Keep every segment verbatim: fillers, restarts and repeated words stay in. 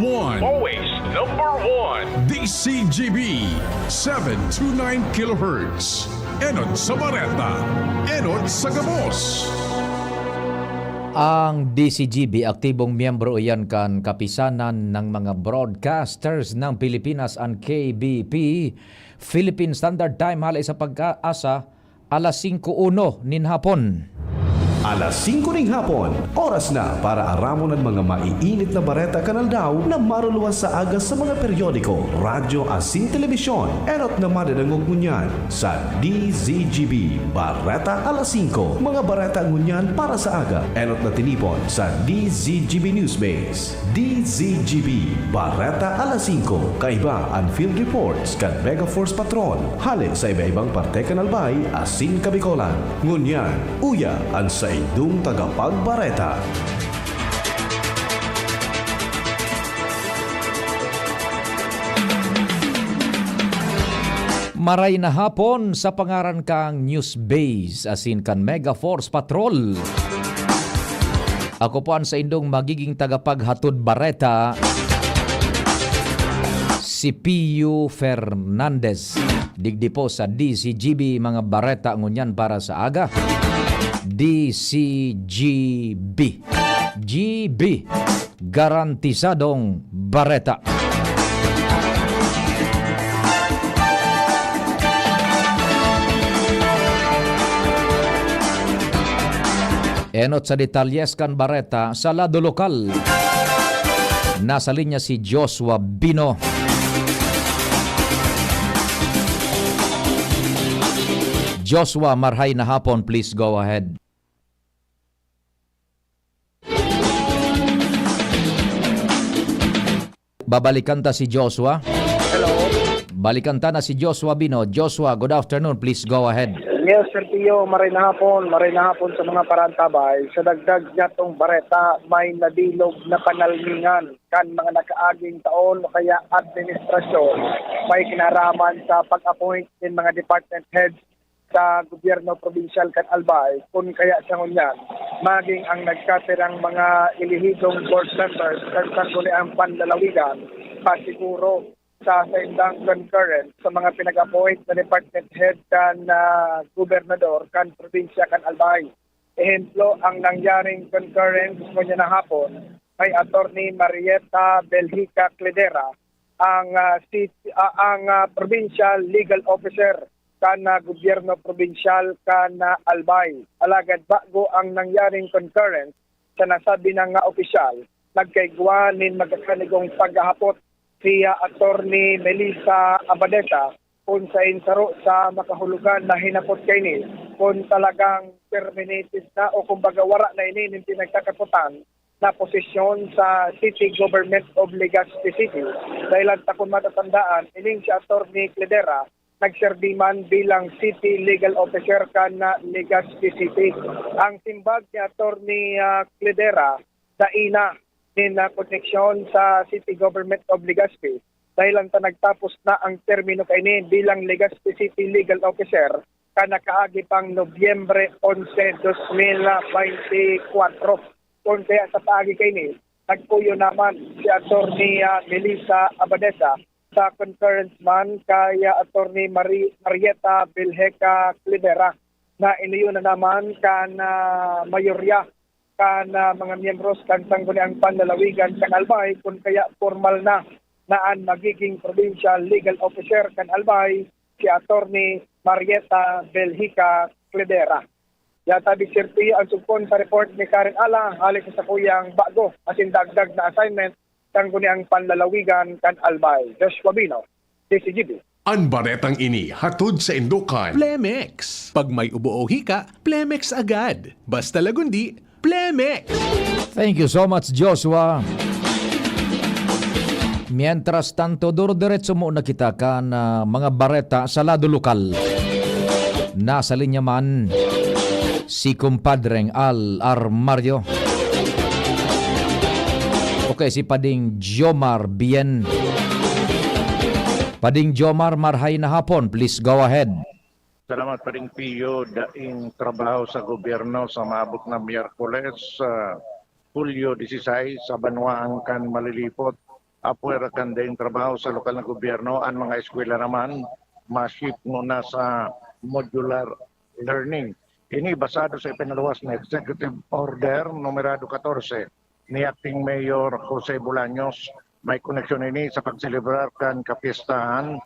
One. Always number one. D C G B, seven two nine kilohertz. Enot sa Bareta, enot sa gabos. Ang D C G B, aktibong miyembro iyan kan Kapisanan ng mga Broadcasters ng Pilipinas, an K B P, Philippine Standard Time, hale sa Pag-asa, alas singko uno nin hapon. Alas singko nin hapon, oras na para aramon an mga maiinit na bareta kan aldaw na maruluwas sa aga sa mga periodiko, radyo asin telebisyon. Enot na madadangog ngunyan sa D Z G B Bareta Alas Singko. Mga bareta ngunyan para sa aga. Enot na tinipon sa D Z G B Newsbase. D Z G B, Bareta Alas Singko, kaiba an field reports kan Mega Force Patrol, hale sa iba-ibang parte kan Albay asin Kabicolan. Ngunyan, uya an saindong tagapagbareta. Maray na hapon sa pangaran kang Newsbase asin kan Mega Force Patrol. Ako po an saindong magiging tagapaghatod bareta, si Pio Fernandez. Digdi po sa D Z G B, mga bareta ngunyan para sa aga. D Z G B. G B. Garantisadong bareta. Enot sa detalyes kan bareta sa lado lokal. Nasa linya si Joshua Bino. Joshua, marhay na hapon, please go ahead. Babalikan ta si Joshua. Hello. Balikan ta na si Joshua Bino. Joshua, good afternoon. Please go ahead. Yes, Sir Pio, maray na hapon. Maray na hapon sa mga parantabay. Sa dagdag niyatong bareta, may nadilog na panalmingan kan mga nakaaging taon o kaya administrasyon may kinaraman sa pag-appoint ng mga department heads sa gobyerno probinsyal kan Albay, kun kaya sa ngunyan, maging ang nagkatirang mga elehidong board members kan Sangguniang Panlalawigan, pasiguro sa saindang concurrence sa mga pinag-appoint na department head kan, ah, gobernador kan probinsya kan Albay. Ehemplo, ang nangyaring concurrence ngunyan na hapon kay Attorney Marieta Belgica Cledera, ang, ah, si, ah, ang, ah, provincial legal officer kan, ah, gobyerno probinsyal kan, ah, Albay. Alagad bago ang nangyaring concurrence sa nasabi na nga opisyal, nagkaigwa nin magkakanigong paghahapot si, ah, Attorney Melissa Abadesa kun sain saro sa makahulugan na hinapot kaini kun talagang terminated na o kumbaga wara na ini nin pinagkakapotan na posisyon sa City Government of Legazpi City. Dahilan ta kun matatandaan, ining si Attorney Cledera, nagserbi man bilang City Legal Officer kan, ah, Legazpi City. Ang simbag ni Attorney, ah, Cledera, dai na nin, ah, koneksyon sa City Government of Legazpi. Dahilan ta nagtapos na ang termino kaini bilang Legazpi City Legal Officer kan nakaagi pang Nobyembre onse, dos mil baynte kwatro. Kun kaya sa paagi kaini, nagpuyo naman si Attorney, ah, Melissa Abadesa sa concurrence man kay, ah, Attorney Mari-, Marieta Belgica Cledera na iniyo na naman kan, ah, mayorya kan, ah, mga miyembros kan Sangguniang Panlalawigan kan Albay, kun kaya formal na na an magiging provincial legal officer kan Albay, si Attorney Marieta Belgica Cledera. Yata, Sir Pio, ang sugpon sa report ni Karen Ala, hali sa sakuyang bago asin dagdag na assignment kan Sangguniang Panlalawigan kan Albay. Joshua Bino, D Z G B. An baretang ini hatod saindo kan Plemex. Pag may ubo o hika, Plemex agad. Basta Lagundi, Plemex! Thank you so much, Joshua. Mientras tanto, durudiretso muna kita kan, ah, mga bareta sa lado lokal. Nasa linya man si Kumpadreng Al Armario. Okay, si Pading Jomar Bien. Pading Jomar, marhay na hapon. Please go ahead. Salamat, Pading Pio. Daing trabaho sa gobyerno sa maabot na Miyerkules, ah, Hulyo disisais, sa banwaan kan Malilipot. apwera kan daing trabaho sa lokal na gobyerno. An mga eskwela naman, ma-shift ngona sa modular learning. Ini basado sa ipinaluwas na Executive Order numerado katorse ni Acting Mayor Jose Bolaños. May koneksyon ini sa pagselebrar kan kapistahan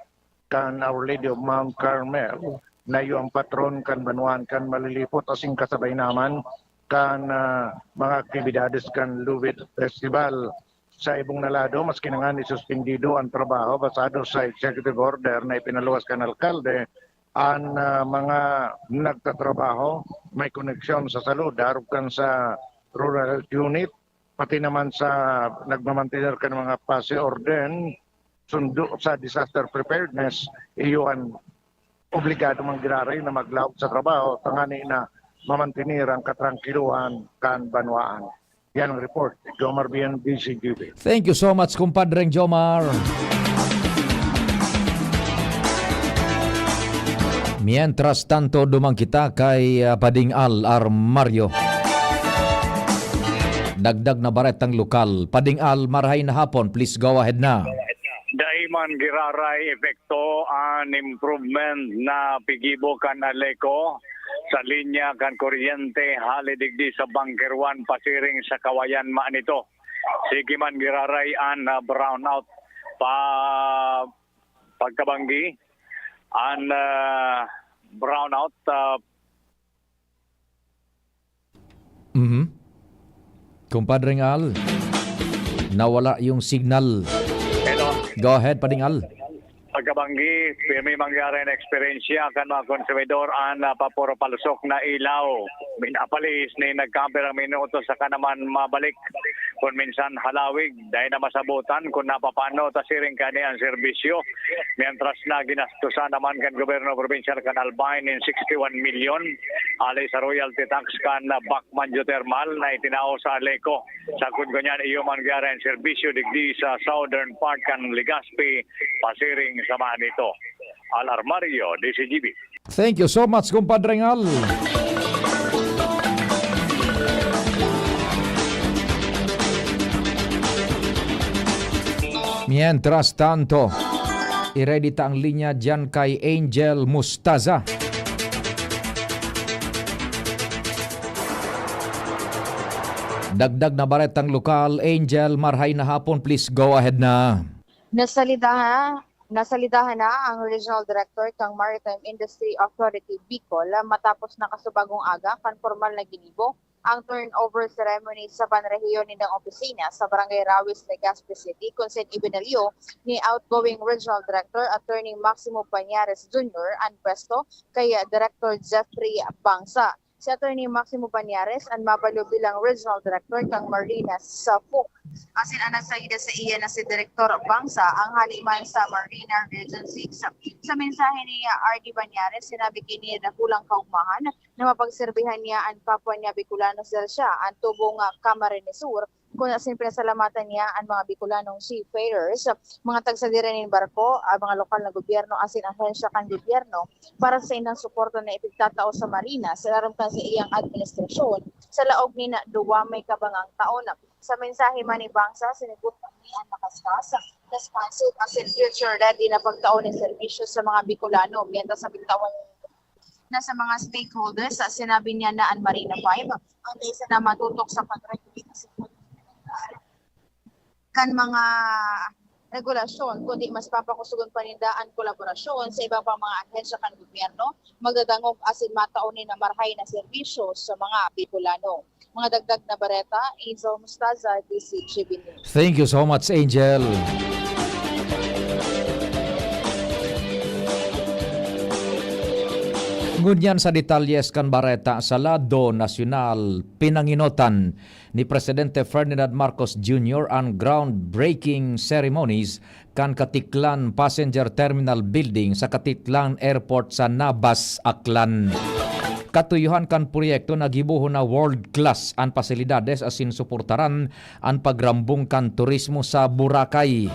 kan Our Lady of Mount Carmel, na iyo ang patron kan banwaan kan Malilipot, asin kasabay naman kan, ah, mga aktibidades kan Lubid Festival. Sa ibong na lado, maski na ngani suspendido ang trabaho basado sa executive order na ipinaluwas kan alkalde, an, ah, mga nagtatrabaho may koneksyon sa salud, arog kan sa Rural Health Unit, pati naman sa nagmamantener kan mga pase orden, sundo sa disaster preparedness, iyo an obligado man giraray na maglaog sa trabaho tangani na mamantener an katrangkilohan kan banwaan. Yan ang report. Jomar Bien, D Z G B. Thank you so much, Kumpadreng Jomar. Mientras tanto, duman kita kay, ah, Pading Al Armario. Dagdag na baretang lokal. Pading Al, marahay na hapon. Please go ahead na. Dai man giraray epekto an improvement na pigibo kan Aleco sa linya kan kuryente hali digdi sa Bunker One pasiring sa Kawayan Manito. Sige man giraray an, ah, brownout pa pagkabanggi, an, ah, brownout, ah, Mhm. Kumpadreng Al, nawala yung signal. Hello. Go ahead, Pading Al. Pagkabanggi, pirmi mangyari na eksperyensya kan mga konsumidor an, ah, papuro palsok na ilaw. Minapalihis ni nagkampirang minuto saka naman mabalik. Kun minsan halawig, dai na masabotan kun napapano ta siring kani an serbisyo. Mientras na ginastosan naman kan gobyerno probinsyal kan Albay nin sixty-one milyon hali sa royalty tax kan Bacman Geothermal na itinao sa Aleco. Sagkod ngunyan, iyo man gyaray an serbisyo digdi sa southern part kan Legazpi, pasiring sa Manito. Al Armario, D Z G B. Thank you so much, Kumpadreng Al. Mientras tanto, i-ready ta ang linya diyan kay Angel Mustaza. Dagdag na baretang lokal, Angel, marahay na hapon, please go ahead na. Nasalida Nasalidahan na ang Regional Director kan Maritime Industry Authority Bicol matapos nakasubagong aga kan pormal na ginibo ang turnover ceremony sa panrehiyon nindang opisina sa Barangay Rawis, Legazpi City, kun saen ibinaliw ni outgoing Regional Director Attorney Maximo Bañares Junior an pwesto kay Director Jeffrey Bangsa. Si Attorney Maximo Bañares an mabalo bilang Regional Director kan Marina sa F U C, asin an nagsalida saiya na si Direktor Bangsa ang hali man sa Marina Region six. Sa mensahe ni R D Bañares, sinabi ki niya dakulang kaogmahan na mapagserbihan niya an kapwa niya Bicolano, siya an tubong, ah, Camarines Sur, kun asin pinasalamatan niya an mga Bicolanong seafarers, mga tagsadiri nin barko, ang mga lokal na gobyerno asin ahensya kan gobyerno para sa saindang suporta na ipigtatao sa Marina sa larom kan saiyang administrasyon sa laog nin duwa may kabangang taon. Sa mensahe man ni Bangsa, sinimbolo niya an makaskas, responsive asin future ready na pagtao nin serbisyo sa mga Bicolano, mientras sa bigtawan na sa mga stakeholders, sa sinabi niya na an Marina five ang isa na matutok sa pag-regulate sa kan mga regulasyon, kundi mas papakusugon pa ninda an kolaborasyon sa iba pang mga ahensya kan gobyerno, magdadangog asin matao nin marahay na serbisyo sa mga Bicolano. Mga dagdag na bareta, Angel Mustaza, D Z G B News. Thank you so much, Angel. Ngunyan sa detalyes kan bareta, sa lado nasyonal, pinanginotan ni Presidente Ferdinand Marcos Junior an groundbreaking ceremonies kan Caticlan Passenger Terminal Building sa Caticlan Airport sa Nabas, Aklan. Katuyohan kan proyekto na gibohon na world class an pasilidades asin suportaran an pagrambong kan turismo sa Boracay.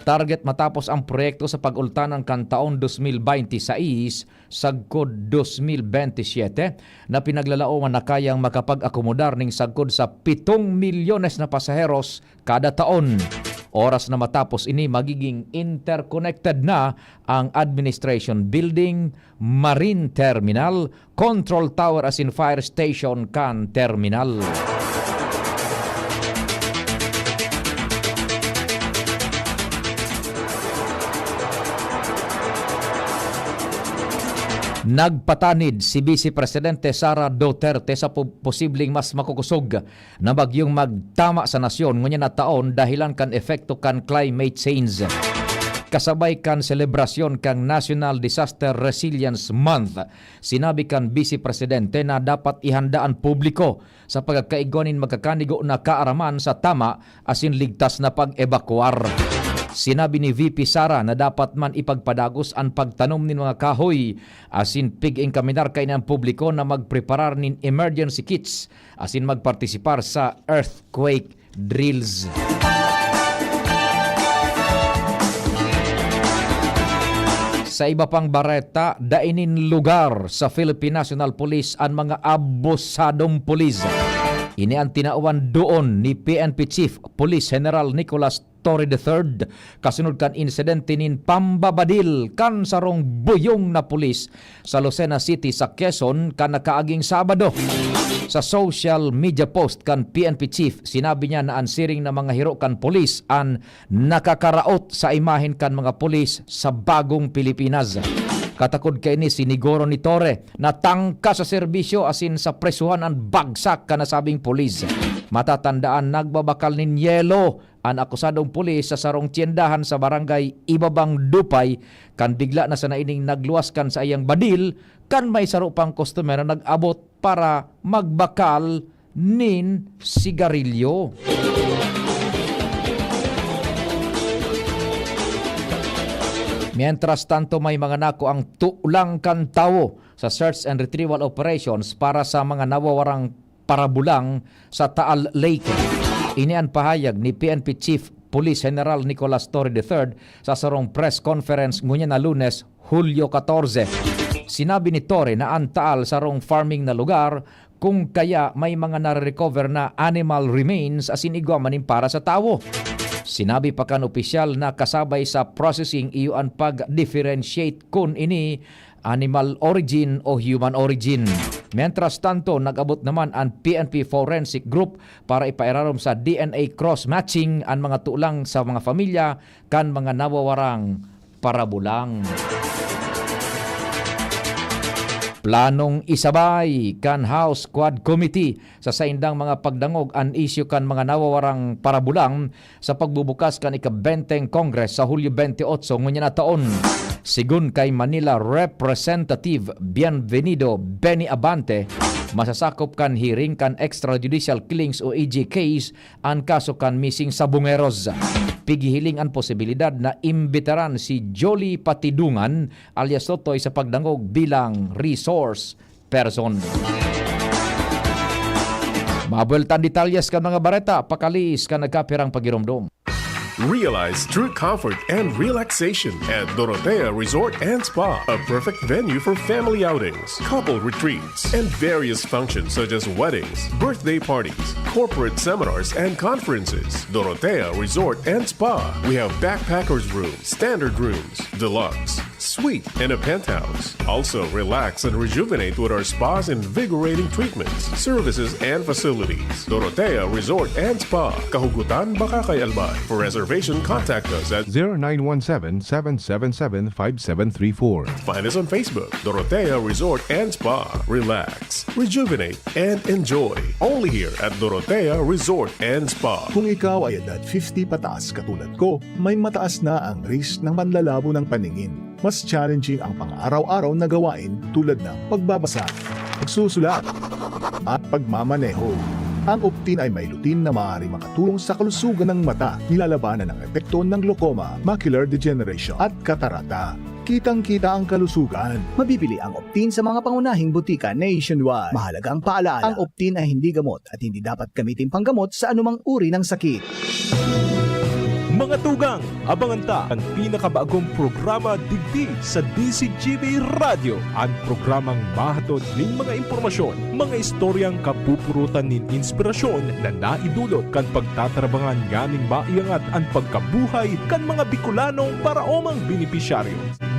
Target matapos ang proyekto sa pag-ultanan kan taon dos mil bente sais, sagkod dos mil bente siyete, na pinaglalaoman na kayang makapag-akomodar ning sagkod sa pitong milyones na pasaheros kada taon. Oras na matapos ini, magiging interconnected na ang Administration Building, Marine Terminal, Control Tower asin Fire Station kan terminal. Nagpatanid si Vice Presidente Sara Duterte sa po-, posibleng mas makukusog na bagyong magtama sa nasyon ngunyan na taon dahelan kan epekto kan climate change. Kasabay kan selebrasyon kan National Disaster Resilience Month, sinabi kan Vice Presidente na dapat ihanda an publiko sa pagkakaigwa nin magkakanigo na kaaraman sa tama asin ligtas na pag-ebakuar. Sinabi ni V P Sara na dapat man ipagpadagos an pagtanom nin mga kahoy asin pig-enkaminar kaini an publiko na magpreparar nin emergency kits asin magpartisipar sa earthquake drills. Sa iba pang bareta, dai nin lugar sa Philippine National Police an mga abusadong pulis. Ini an tinawan duon ni P N P Chief Police General Nicolas Torre the third, kasunod kan insidente nin pambabadil kan sarong buyong na pulis sa Lucena City sa Quezon kan nakaaging Sabado. Sa social media post kan P N P chief, sinabi niya na an siring na mga hiro kan pulis an nakakaraot sa imahen kan mga pulis sa bagong Pilipinas. Katakod kaini, siniguro ni Torre na tangka sa serbisyo asin sa presohan an bagsak kan nasabing pulis. Matatandaan, nagbabakal nin yelo an akusadong pulis sa sarong tyendahan sa Barangay Ibabang Dupay kan bigla na sana ining nagluwas kan saiyang badil kan may saro pang customer na nag-abot para magbakal nin sigarilyo. Mientras tanto, may mga nakuang tulang kan tawo sa search and retrieval operations para sa mga nawawarang parabulang sa Taal Lake. Ini an pahayag ni P N P Chief Police General Nicolas Torre the third sa sarong press conference ngunyan na Lunes, Hulyo katorse. Sinabi ni Torre na an Taal sarong farming na lugar, kung kaya may mga nare-recover na animal remains asin igwa man nin para sa tawo. Sinabi pa kan opisyal na kasabay sa processing iyo an pag-differentiate kun ini animal origin o human origin. Mientras tanto, nag-abot naman an P N P Forensic Group para ipairarom sa D N A cross-matching an mga tulang sa mga pamilya kan mga nawawarang parabulang. Planong isabay kan House Quad Committee sa saindang mga pagdangog an isyu kan mga nawawarang parabulang sa pagbubukas kan ika-benteng Congress sa Hulyo twenty-eight ngunyan na taon. Sigon kay Manila Representative Bienvenido Benny Abante, masasakop kan hearing kan extrajudicial killings o E J case an kaso kan missing Sabongeros. Pighihiling an posibilidad na imbitaran si Jolie Patidungan alias Totoy sa pagdangog bilang resource person. Mabuelta an detalyes kan mga bareta, pakaliis kan nagkapirang pagiromdom. Realize true comfort and relaxation at Dorotea Resort and Spa, a perfect venue for family outings, couple retreats, and various functions such as weddings, birthday parties, corporate seminars, and conferences. Dorotea Resort and Spa. We have backpackers room, standard rooms, deluxe, suite, and a penthouse. Also, relax and rejuvenate with our spa's invigorating treatments, services, and facilities. Dorotea Resort and Spa, Kahugutan, Bacacay, Albay. For reservation, contact us at zero nine one seven, seven seven seven, five seven three four. Find us on Facebook, Dorotea Resort and Spa. Relax, rejuvenate, and enjoy. Only here at Dorotea Resort and Spa. Kung ikaw ay edad fifty pataas katulad ko, may mataas na ang risk ng panlalabo ng paningin. Mas challenging ang pang-araw-araw na gawain tulad ng pagbabasa, pagsusulat, at pagmamaneho. Ang Optin ay may lutein na maaaring makatulong sa kalusugan ng mata. Nilalabanan ang epekto ng glaucoma, macular degeneration, at katarata. Kitang-kita ang kalusugan. Mabibili ang Optin sa mga pangunahing butika nationwide. Mahalagang paalaala, ang Optin ay hindi gamot at hindi dapat gamitin panggamot sa anumang uri ng sakit. Katugang, abangan ta an pinakabagong programa digdi sa D Z G B Radyo, an programang mahatod nin mga impormasyon, mga istoryang kapupurutan nin inspirasyon na naidulot kan pagtatarabangan nganing maiangat an pagkabuhay kan mga Bicolanong paraomang benepisyaryo.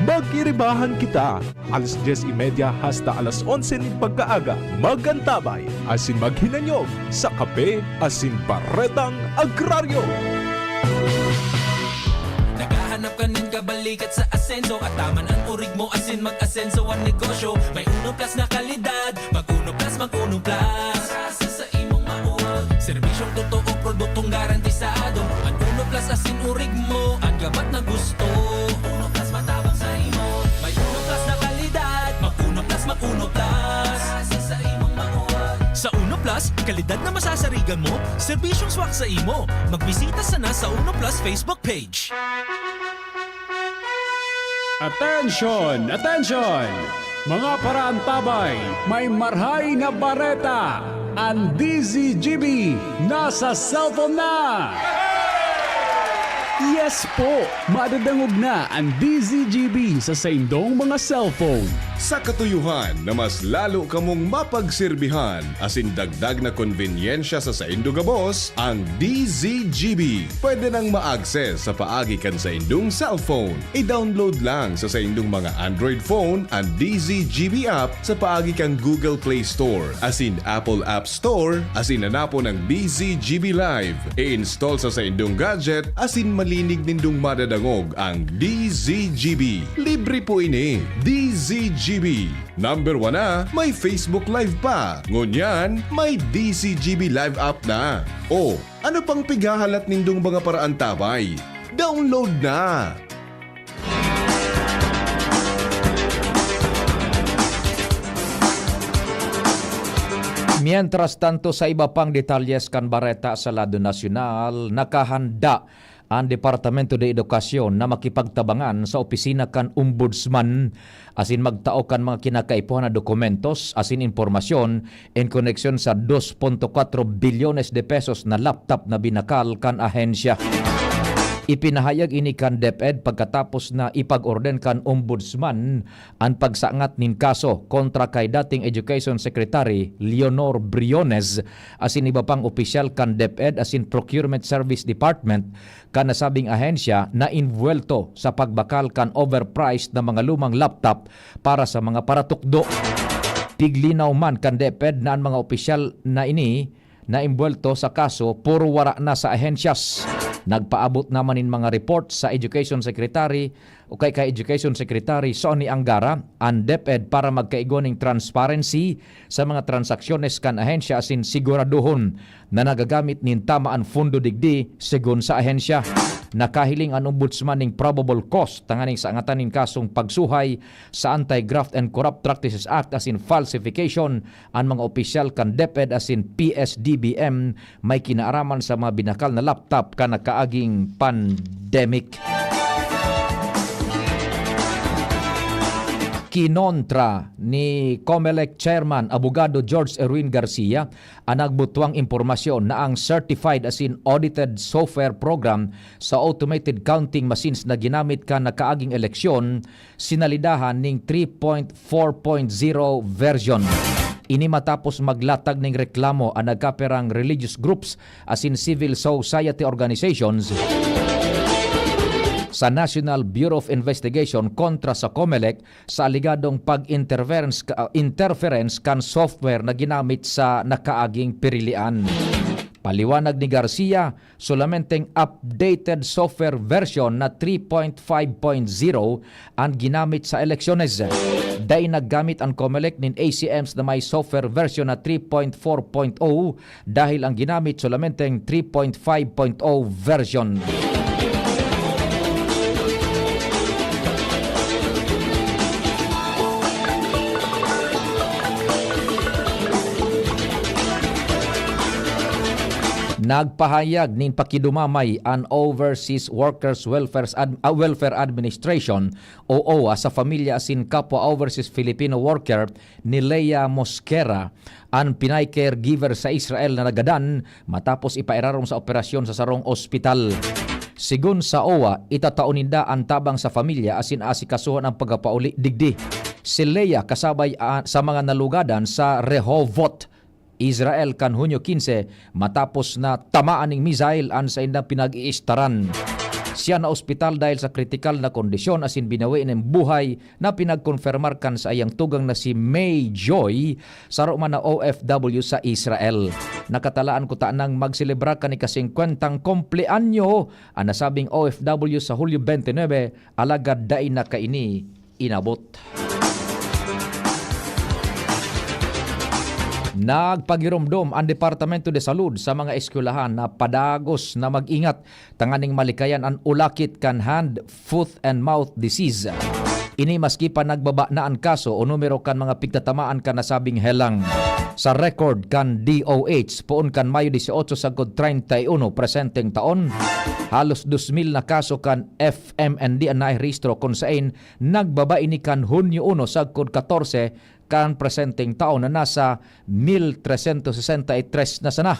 Magiribahan kita! Alas dyes y media hasta alas onse nin pagkaaga, mag-antabay asin maghinanyog sa Kape asin Baretang Agraryo. Naghahanap ka nin kabalikat sa asenso, ataman an urig mo asin mag-asenso an negosyo. May Uno Plus na kalidad, mag Uno Plus, mag Uno Plus. Sa imong mauwag. Serbisyong totoo, produktong garantisado. An Uno Plus asin urig mo, an gabat na gusto. Uno Plus matabang sa imo. May Uno Plus na kalidad. Mag Uno Plus, mag Uno Plus. Sa imong mauwag. Sa Uno Plus, kalidad na masasarigan mo, serbisyong swak sa imo. Magbisita sana sa Uno Plus Facebook page. Attention! Attention! Mga paraantabay, may marhay na bareta! Ang D Z G B nasa cellphone na! Yes po! Madadangog na ang D Z G B sa saindong mga cellphone. Sa katuyohan na mas lalo kamong mapagsirbihan asin dagdag na konbenyensya sa saindo gabos, ang D Z G B pwede nang ma-access sa paagi kan saindong cellphone. I-download lang sa saindong mga Android phone an D Z G B app sa paagi kan Google Play Store asin Apple App Store asin hanapon ang D Z G B Live. I-install sa saindong gadget asin malinig nindong madadangog ang D Z G B. Libre po ini. D Z G B. Number one na, may Facebook Live pa. Ngunyan, may D Z G B Live app na. O, ano pang pighahalat nindong mga paraantabay? Download na! Mientras tanto, sa iba pang detalyes kan bareta sa lado nasyonal, nakahanda an Departamento de Educacion na makipagtabangan sa opisina kan Ombudsman asin magtao kan mga kinakaipuhan na dokumentos asin impormasyon en koneksyon sa dos punto kwatro bilyones de pesos na laptop na binakal kan ahensya. Ipinahayag ini kan DepEd pagkatapos na ipag-orden kan Ombudsman an pagsangat nin kaso kontra kay dating Education Secretary Leonor Briones asin iba pang opisyal kan DepEd asin Procurement Service Department kan nasabing ahensya na imbuwelto sa pagbakal kan overpriced na mga lumang laptop para sa mga paratukdo. Piglinaw man kan DepEd na an mga opisyal na ini na imbuwelto sa kaso puro wara na sa ahensyas. Nagpaabot naman nin mga report sa Education Secretary o kay, kay Education Secretary Sonny Angara an DepEd para magkaigo ning transparency sa mga transaksyones kan ahensya asin siguradohon na nagagamit nin tama an pondo digdi, segun sa ahensya. Nakahiling an Ombudsman ning probable cause tanganing sangatan nin kasong pagsuhay sa Anti-Graft and Corrupt Practices Act asin falsification an mga opisyal kan DepEd asin P S D B M may kinaaraman sa mga binakal na laptop kan nakaaging pandemic. Kinontra ni Comelec Chairman Abogado George Erwin Garcia an nagbutwang impormasyon na ang certified asin audited software program sa automated counting machines na ginamit kan nakaaging eleksyon sinalidahan ning three point four point zero version. Ini matapos maglatag ning reklamo an nagkaperang religious groups asin civil society organizations sa National Bureau of Investigation kontra sa Comelec sa aligadong pag-interference ka, interference kan software na ginamit sa nakaaging pirilian. Paliwanag ni Garcia, solamenteng updated software version na three point five point zero an ginamit sa eleksyones. Dai naggamit an Comelec nin A C Ms na may software version na three point four point oh dahil ang ginamit solamenteng three point five point oh version. Nagpahayag nin pakidumamay an Overseas Workers Welfare Ad- ah, Welfare Administration o OWWA sa pamilya asin kapwa overseas Filipino worker ni Lea Mosquera, an Pinay caregiver sa Israel na nagadan matapos ipairarom sa operasyon sa sarong ospital. Sigon sa O W A, itatao ninda an tabang sa pamilya asin asikasuhon ang pagkapauli digdi. Si Leah kasabay, ah, sa mga nalugadan sa Rehovot, Israel kan Hunyo quince, matapos na tamaan ning missile an saindang pinag-iistaran. Siya na ospital dahil sa kritikal na kondisyon asin binawi nin buhay na pinagkonfirmar kan saiyang tugang na si May Joy, saro man na O F W sa Israel. Nakatalaan kuta nang magselebrar kan ika-singkwentang kumpleanyo an nasabing O F W sa Hulyo twenty-nine, alagad dai na kaini inabot. Nagpagiromdom ang Departamento de Salud sa mga eskwelahan na padagos na mag-ingat tanganing malikayan an ulakit kan hand, foot and mouth disease. Ini maski pa nagbaba na an kaso o numero kan mga pigtatamaan kan nasabing helang. Sa record kan D O H, poon kan Mayo dieciocho sagkod treinta y uno presenteng taon, halos dos mil na kaso kan F M N D an nairehistro, kun sain nagbaba ini kan Hunyo uno sagkod katorse kan presenteng taon na nasa mil tresyentos sesenta y tres na sana.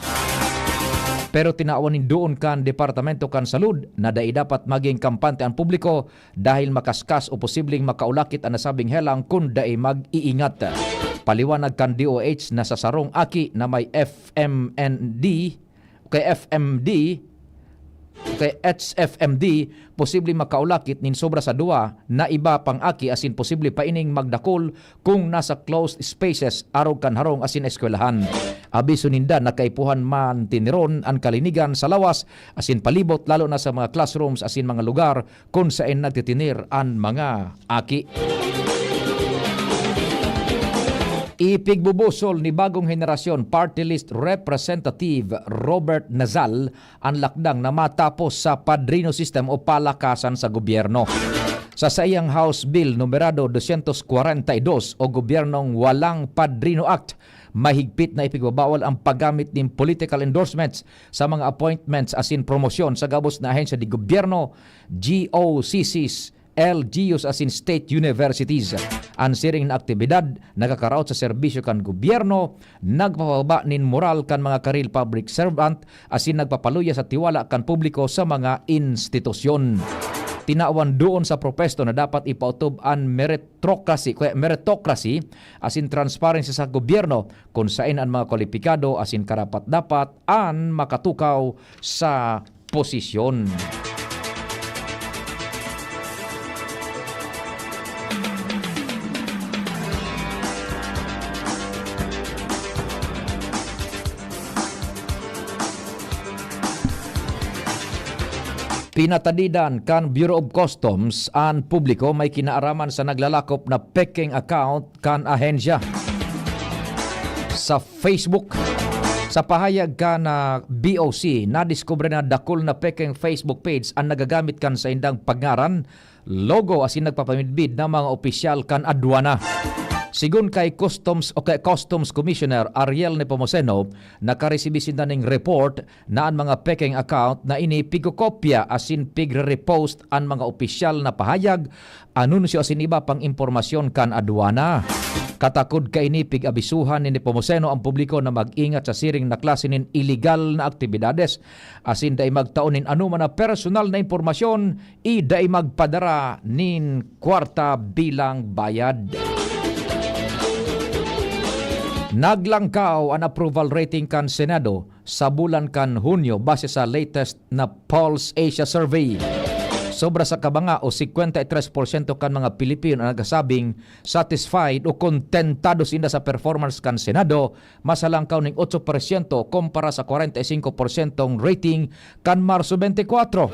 Pero tinawan nin duon kan Departamento kan Salud na dai dapat maging kampante an publiko dahil makaskas o posibleng makaulakit an nasabing helang kun dai mag-iingat. Paliwanag kan D O H na sa sarong aki na may F M N D, kay F M D, kay H F M D, posibleng makaulakit nin sobra sa duwa na iba pang aki asin posible pa ining magdakul kung nasa closed spaces arog kan harong asin eskwelahan. Abiso ninda na kaipuhan man tiniron an kalinigan sa lawas asin palibot, lalo na sa mga classrooms asin mga lugar kun saen nagtitinir an mga aki. Ipigbubusol ni Bagong Henerasyon Party List Representative Robert Nazal an lakdang na matapos sa padrino system o palakasan sa gobyerno. Sa saiyang House Bill numerado dosyentos kwarenta y dos o Gobyernong Walang Padrino Act, mahigpit na ipigbabawal ang paggamit nin political endorsements sa mga appointments asin promosyon sa gabos na ahensya de gobyerno, G O C Cs, L G Us asin state universities. An siring na aktibidad nagkakaraot sa serbisyo kan gobyerno, nagpapababa nin moral kan mga karil public servant asin nagpapaluya sa tiwala kan publiko sa mga institusyon. Tinawan duon sa propesto na dapat ipaotob an meritocracy, kaya meritocracy asin transparency sa gobyerno, kun saen an mga kwalipikado asin karapat-dapat an makatukaw sa posisyon. Pinatadidan kan Bureau of Customs an publiko may kinaaraman sa naglalakop na pekeng account kan ahensya sa Facebook. Sa pahayag kan, ah, B O C, nadiskubre na dakul na pekeng Facebook page an nagagamit kan saindang pagngaran, logo asin nagpapamidbid na mga opisyal kan adwana. Sigon kay Customs o kay Customs Commissioner Ariel Nepomuceno, nakaresibi sinda ning report na an mga pekeng account na ini pigkokopya asin pigre-repost an mga opisyal na pahayag, anunsyo asin iba pang impormasyon kan adwana. Katakod kaini, pig-abisuhan ni Nepomuceno ang publiko na mag-ingat sa siring na klase nin iligal na aktibidades asin dai magtao nin anoman na personal na impormasyon, i dai magpadara nin kwarta bilang bayad. Naglangkaw an approval rating kan Senado sa bulan kan Hunyo base sa latest na Pulse Asia Survey. Sobra sa kabanga o singkwenta y tres porsyento kan mga Pilipino ang nagsasabing satisfied o kontentado sinda sa performance kan Senado, mas halangkaw ning otso porsyento kumpara sa kwarenta y singko porsyentong rating kan Marso twenty-four.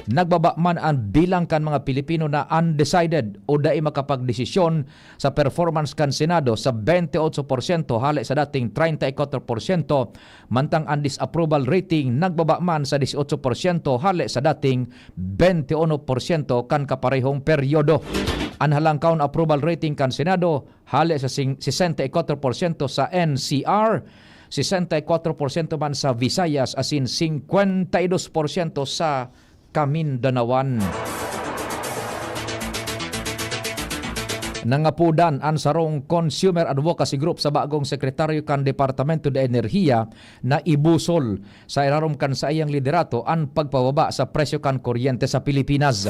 Nagbaba man an bilang kan mga Pilipino na undecided o dai makapagdesisyon sa performance kan Senado sa twenty-eight porsyento hale sa dating treinta y cuatro porsyento, mantang an disapproval rating nagbaba man sa dieciocho porsyento hale sa dating twenty-uno porsyento kan kaparehong peryodo. An halangkaw na approval rating kan Senado hale sa sing-, sesenta y cuatro porsyento sa N C R, sesenta y cuatro porsyento man sa Visayas asin singkwenta y dos porsyento sa Kamindanawan. Nangapodan an sarong consumer advocacy group sa bagong sekretaryo kan Departamento de Enerhiya na ibusol sa irarom kan saiyang liderato an pagbababa sa presyo kan kuryente sa Pilipinas.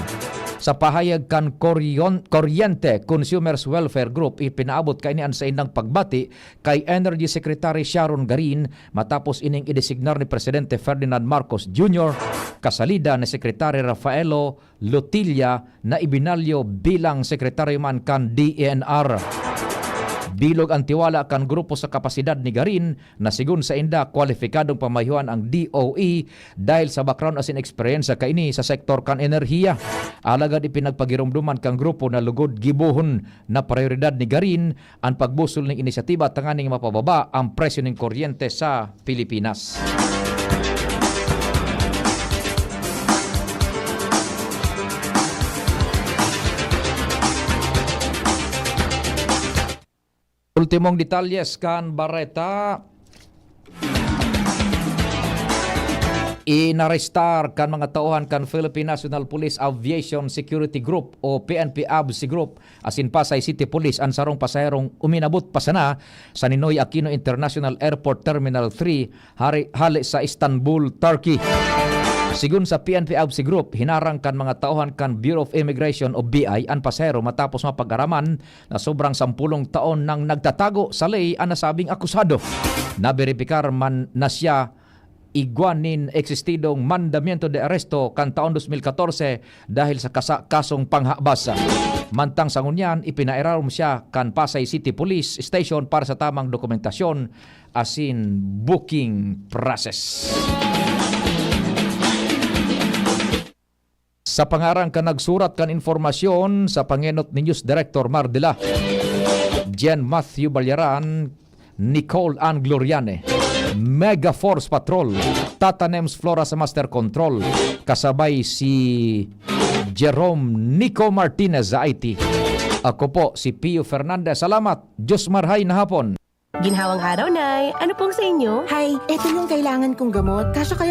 Sa pahayag kan Koryon-, Kuryente Consumers Welfare Group, ipinaabot kaini an saindang pagbati kay Energy Secretary Sharon Garin matapos ining idesignar ni Presidente Ferdinand Marcos Junior kasalida ni Secretary Rafaelo Lotilla na ibinalyo bilang sekretaryo man kan D E N R. Bilog an tiwala kan grupo sa kapasidad ni Garin na sigon sainda, kwalipikadong pamahiwaon ang D O E dahil sa background asin eksperyensya kaini sa sektor kan enerhiya. Alagad ipinagpagiromdoman kan grupo na lugod gibohon na prayoridad ni Garin an pagbusol ning inisyatiba tanganing mapababa ang presyo ning kuryente sa Pilipinas. Ultimong detalyes kan bareta. Inarestar kan mga tauhan kan Philippine National Police Aviation Security Group o P N P ABSI Group asin Pasay City Police an sarong pasaherong uminabot pa sana sa Ninoy Aquino International Airport Terminal three, hari-, hale sa Istanbul, Turkey. Sigon sa P N P ABSI Group, hinarang kan mga tauhan kan Bureau of Immigration o B I an pasahero matapos mapag-araman na sobrang sampulong taon nang nagtatago sa ley an nasabing akusado. Naberipikar man na siya igwa nin eksistidong mandamiento de aresto kan taon dos mil katorse dahil sa kasa-, kasong panghabas. Mantang sa ngunyan, ipinairarom siya kan Pasay City Police Station para sa tamang dokumentasyon asin booking process. Sa pangaran kan nagsurat kan impormasyon sa pangenot ni News Director Mardila, Jen Matthew Balyaran, Nicole Ann Gloriane, Mega Force Patrol, Tata Nems Flora sa Master Control, kasabay si Jerome Nico Martinez sa I T. Ako po si Pio Fernandez. Salamat. Diyos marhay na hapon. Ginhawang araw, Nay. Ano pong sa inyo? Hay, eto yung kailangan kong gamot. Kaso kaya